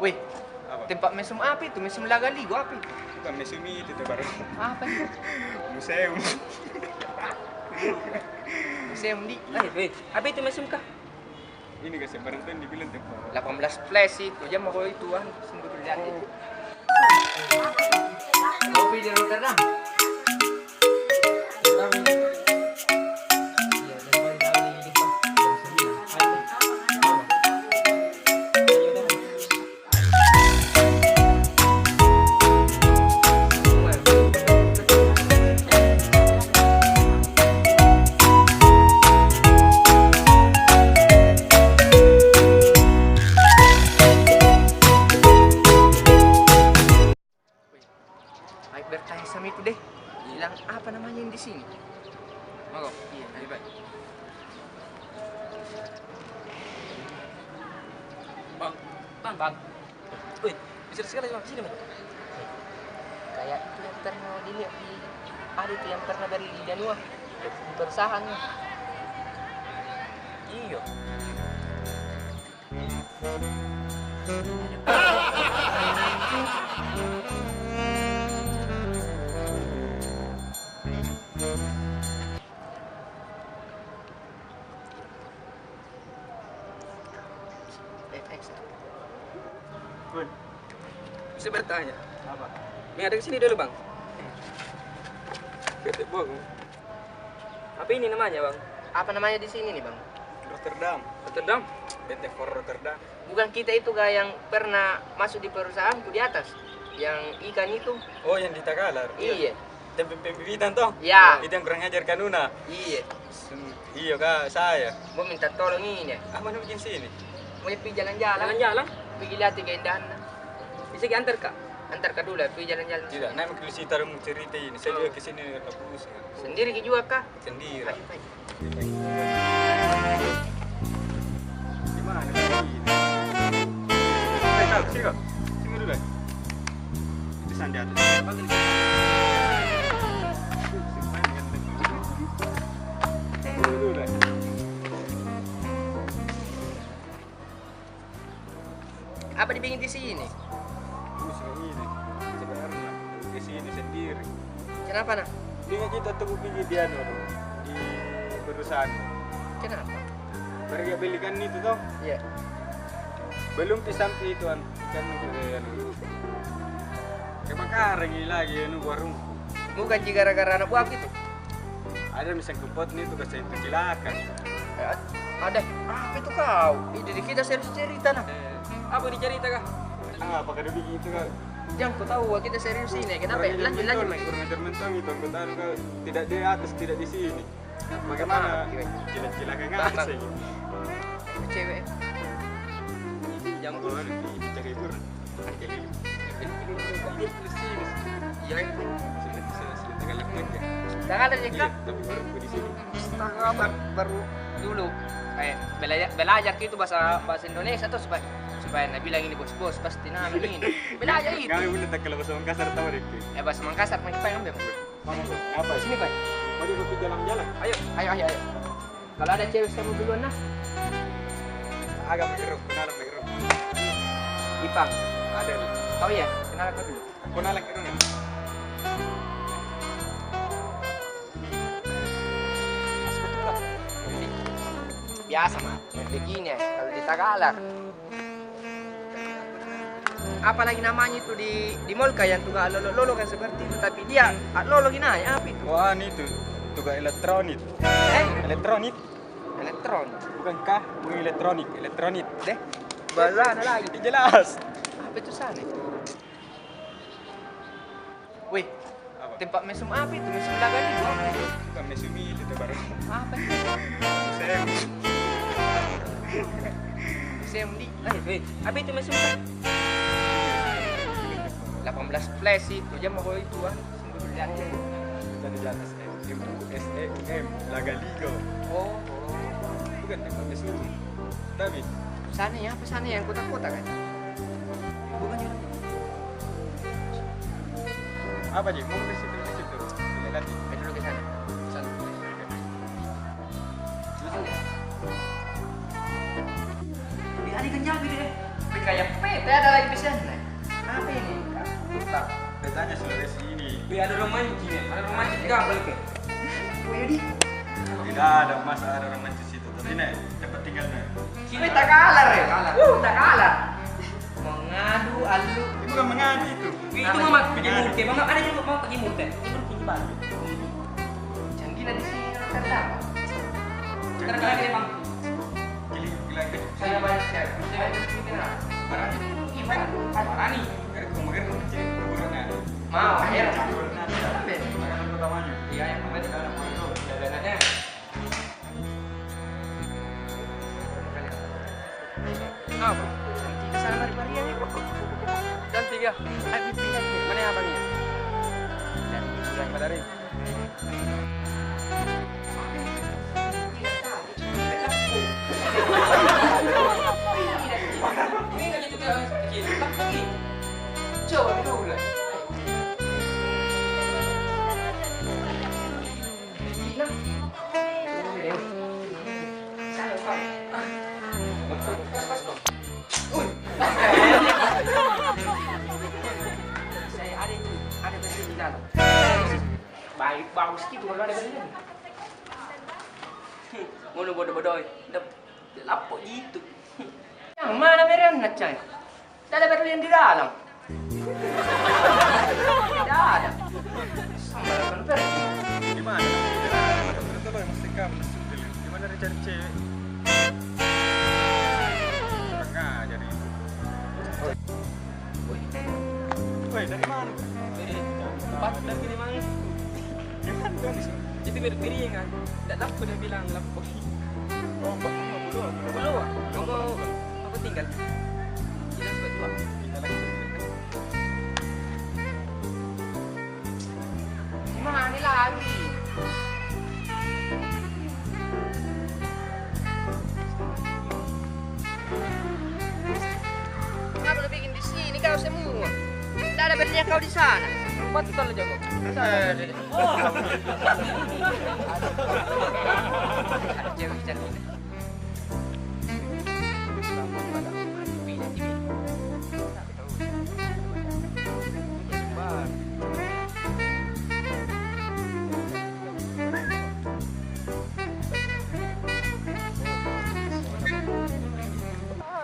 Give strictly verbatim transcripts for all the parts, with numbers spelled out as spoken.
Weh, apa? Tempat mesum apa itu? Mesum Lagaligo apa itu? Bukan, mesum itu, itu baru. Apa itu? Museum. Museum di. Eh, weh, apa itu mesum kah? Ini kasih barang tuh dibilang tempat. Delapan belas plus itu, jam mau itu, ah, sungguh dilihat itu. Kopi di Rotterdam. Baik, bertanya sama itu deh. Bilang apa namanya yang di sini? Mogok? Iya, lebih baik. Bang, bang, bang. Woi, bisa sekali, bang, sini, bang. Kayak itu yang pernah dilihat di, ada itu yang pernah dari di Danua, di perusahaan. Iyo. Woi. Bisa bertanya? Apa? Ini ada ke sini dulu, Bang. Kete bohong. Apa ini namanya, Bang? Apa namanya di sini nih, Bang? Rotterdam. Rotterdam? Benteng Fort Rotterdam. Bukan kita itu kah yang pernah masuk di perusahaanku di atas? Yang ikan itu? Oh, yang di Takalar? Iya. Tempe pembibitan toh? Ya. Itu yang kurang ajar kanuna. Iya. Iyo kah, saya. Mau minta tolong ini. Apa nak bikin sini? Mau pergi jalan-jalan. Jalan-jalan? Pergi lihat keindahan. Bisa ki antar kah? Antar kah dulu, pergi jalan-jalan. Tidak, nanti mau cerita ini. Saya juga ke sini, pusing. Sendiri ki juga kah? Sendiri. Ayo, ayo. Di mana? Eh, tahu, sini kau. Sini dulu, eh. Di sana di atas. Sini dulu, eh. Apa dibikin di sini? Di sini, sebenarnya. Di sini sendiri. Kenapa, nah? Ini kita tunggu pergi di anu, di perusahaan. Kenapa? Pergi belikan itu toh? Iya. Belum pi sampai itu, an. Kan, eh, anu. Kebakaran ini lagi, anu, warung. Bukan ji gara-gara anak buah itu? Ada misal kempot ni tu, kasih itu cilaka. Eh, ada. Apa itu kau? Ih, jadi kita serius cerita, nah. Eh, apa dicerita kah? Ah, apa kada begitu kau? Jangan kau tahu, kita serius ini. Kenapa? Lanjut, lanjut. Kurang ajar mentong itu, kau tahu kau tidak di atas, tidak di sini. Bagaimana? Cilak-cilak yang ada sih. Cewek. Jangan kau ada di jaga hiburan. Astaga, baru, baru dulu, eh, belajar, belajar gitu bahasa, bahasa Indonesia tuh supaya, supaya na bilang ini bos-bos, pasti na ini. Belajar itu. Kami bener tak kalau bahasa Makassar tahu deh. Eh, bahasa Makassar, main apa? Apa? Sini, Pak. Mau di kopi jalan-jalan? Ayo, ayo, ayo, ayo. Kalau ada cewek sama duluan, nah. Agak bergerak, kenalan bergerak. Ipang. Ada nih. Oh iya, kenalan kau dulu. Kenalan kau dulu. Biasa mah, begini, kalau di Tagalar. Apalagi namanya itu di, di mall kayak tukang lolo-lolo kan seperti itu, tapi dia lolo gini, apa itu? Wah, ini itu tukang elektronik. Eh? Elektronik. Elektron. Bukan kah? Bukan elektronik, elektronik. Deh. Bahasa lagi. Jelas. Apa itu sana? Weh, tempat mesum apa itu? Mesum Lagaligo apa itu? Bukan mesum itu, itu baru. Apa itu? Museum. Museum di, eh, weh, apa itu mesum? Delapan belas plus itu, jam mau itu, ah. Sungguh dilihat. Bukan di atas, eh. M U S E U M, Lagaligo. Oh. Bukan tempat mesum. Tapi sana ya, apa sana yang kotak-kotak kan? Bukan itu. Apa ji? Mau ke situ, ke situ. Lihat nanti. Ayo dulu ke sana. Sana. Ini ada ikan japi deh. Ini kayak pete. Ada lagi pesan, nah. Apa ini? Kak, tak. Betanya sudah dari sini. Wih, ada romantis nih. Ada romantis juga, balik ya. Wih, di. Tidak ada masalah, ada romantis itu. Tapi nih, tempat tinggalnya. Wih, tak kalah, eh. Uh, tak kalah. Mengadu, alu. Itu bukan mengadu itu. Wih, itu mama pergi murte. Mama ada juga mama pergi murte. Itu pergi balik. Jangan gila di sini, kalau kata. Jangan gila. Saya banyak siap. Saya banyak siap. Barani. Iya, Barani. Barani. Mau, akhir. Iya, yang penting. Apa? Cantik sana dari Maria ni. Cantik ya? Mana abangnya? Dari Madari. Saya ada itu, ada besi di dalam. Baik, bagus gitu kalau ada besi. Ngono bodoh-bodoh, eh. Lapuk gitu. Yang mana meriam nak cai? Tidak ada berlian di dalam. Tidak ada. Sama dengan pergi. Gimana? Gimana? Gimana? Gimana? Gimana? Gimana cari cewek? Kurang ajar ini. Woi, dari mana? Dari tempat dari sini, Mang. Itu ber-, beriringan. Tidak lapuk dia bilang lapuk. Oh, belum. Belum. Aku, aku tinggal. Kita sebab tua. Kita lagi. Gimana lagi? Kenapa lu bikin di sini kau semua? Tidak ada berlian kau di sana. Betul, Joko. Ada cewek cantik.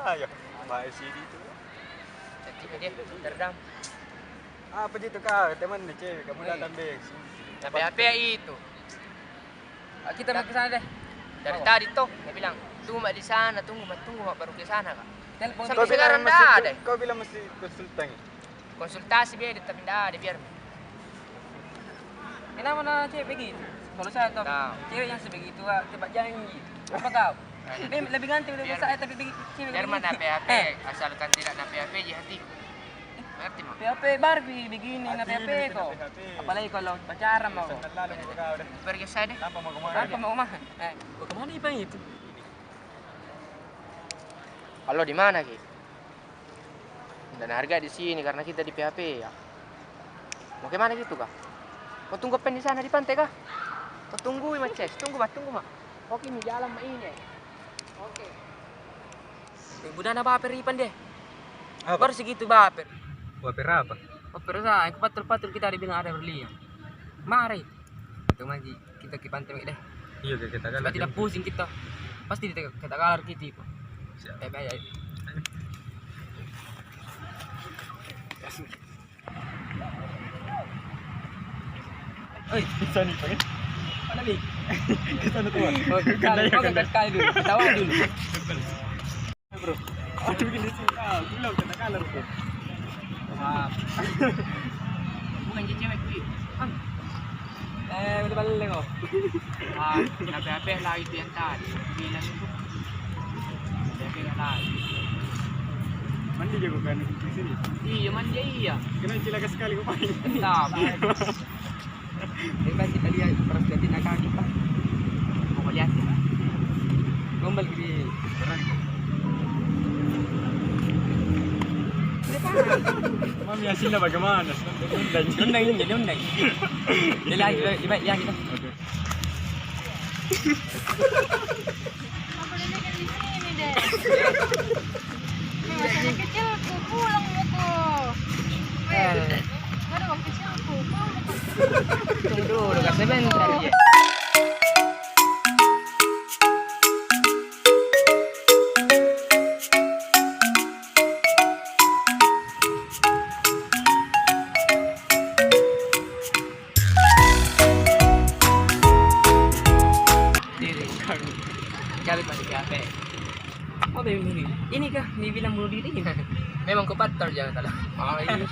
Ayo, baik sini tu. Cantik dia, teredam. Apa ji tu kau, teman ni, cewek, kamu datang, be. Tapi apa itu? Ah, kita mau ke sana deh. Dari tadi toh, dia bilang, "Tunggu mak di sana, tunggu mak, tunggu mak, baru ke sana, Kak." Telepon. Sampai sekarang ndak ada. Kau bilang mesti konsultan. Konsultasi be, tapi ndak ada, biar. Kenapa na cewek begitu? Kalau saya toh, cewek yang sebegitu, ah, cepat janji. Apa kau? Lebih ganteng dari saya, tapi begitu, cewek begitu. Biar mana P H P, asalkan tidak na P H P ji hatiku. Ngerti, Mak? P H P Barbie begini, na P H P ko. Apalagi kalau pacaran mau. Pergi saya deh. Tanpa mau kemana? Tanpa mau kemana? Eh, mau kemana Ipang itu? Halo, di mana ki? Dan harga di sini karena kita di P H P ya. Mau kemana gitu kah? Mau tunggu pen di sana di pantai kah? Mau tunggu, Mak, Ces. Tunggu, Mak, tunggu, Mak. Oke, ini jalan, Mak, ini. Oke. Eh, budana baper Ipan deh. Apa? Baru segitu baper. Baper apa? Baper sa, yang patul-patul kita ada bilang ada berlian. Mari. Itu magi kita ke pantai deh. Iya, ke kita. Supaya tidak pusing kita. Pasti kita, kita kalah kita itu. Siap. Eh, baik, baik. Oi, sana, Pak. Mana, Bi? Ke sana, tuan. Oh, ke sana, ke sana dulu. Ketawa dulu. Bro. Aku bikin di sini. Ah, belum kena kalah, bro. Ah. Bukan cewek, Bi. Eh, boleh balik kau. Ah, na P H P lah itu yang tadi. Bilang itu. P H P lagi. Mandi jago kan di sini? Iya, mandi iya. Kenapa cilaka sekali kau main? Tapi kita lihat perasaan kaki, Pak. Mau lihat ya. Gombal gede. Mami hasilnya bagaimana? Undang. Undang ini, undang. Dia lagi, dia baik, dia kita. Oke. Aku duduk di sini deh. Masih anak kecil, aku Pulang moko. Weh, eh, ada waktu siapa? Pulang moko. Tunggu dulu, Kak, sebentar je. Diri, kali pada siapa? Oh, baby, ini kah dibilang bunuh diri? Memang ku patah, jangan salah. Oh, ini.